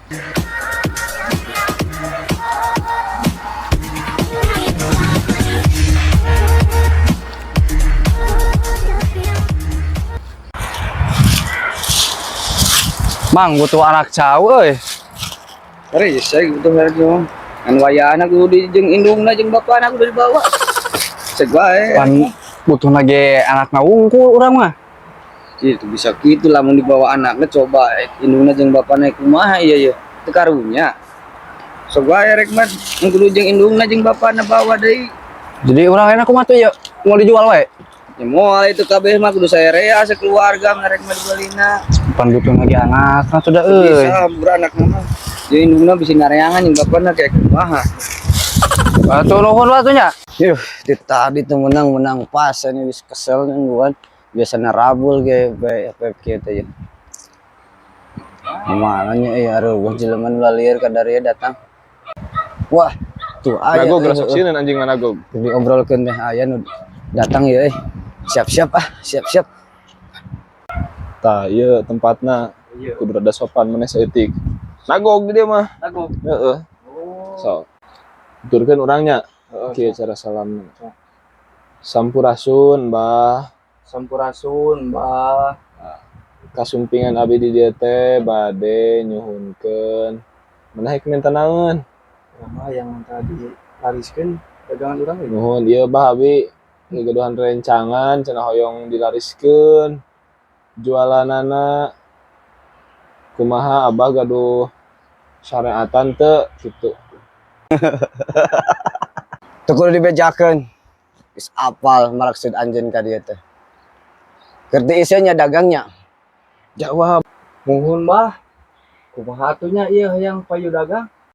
Mang, butuh anak cau euy. Saya butuh merek dong. Kan wayahna kudu di jeung indungna jeung bapana kudu dibawa. Cek bae. Pan butuh lagi anak wungkul urang mah. Itu bisa gitu lah, mun dibawa anaknya coba indungna jeung bapana kumaha, iya ya. Teu karunya. Sok wae rek mah mun kudu jeung indungna jeung bapana bawa deui. Jadi urang enak kumaha tuh ya, mau dijual wae. Ya moal, itu kabeh mah kudu saya sekeluarga merek mah dibalina. Pan butuh lagi anak nah sudah euy. Bisa beranak mah. Jeung indungna bisa ngareangan jeung bapana kayak kumaha. Atuh nuhun atuh nya. Yuh, di tadi tuh menang menang pas ini wis kesel nungguan. Biasanya rabul ge bae apa kieu teh ya. Mana nya euy, aruh jelema nu lalieur ka dieu datang. Wah, tuh aya. Nagog euy, rasuk sieun anjing managog. Diobrolkeun teh aya nu datang ya euy. Siap-siap ah, siap-siap. Tah, ieu tempatna kudu rada sopan maneh saeutik. Nagog di dieu mah. Nagog. Heeh. So. Tuturkeun urangnya. Kieu cara salamna. Sampurasun, Bah. Sampurasun, Bah. Kasumpingan abi di dieu teh bade nyuhunkeun. Maneh minta naon? Nama yang tadi lariskeun dagangan urang we. Nuhun ieu, Bah, abi ngagaduhan rencangan cenah hoyong dilariskeun jualanana, kumaha Abah gaduh syariatan teu gitu? Teu kudu dibejakeun. Geus apal maksud anjeun ka dieu teh. Keur diiseunya dagangnya. Jawab. Muhun, Bah. Kumaha atuh nya ieu hayang payu dagang?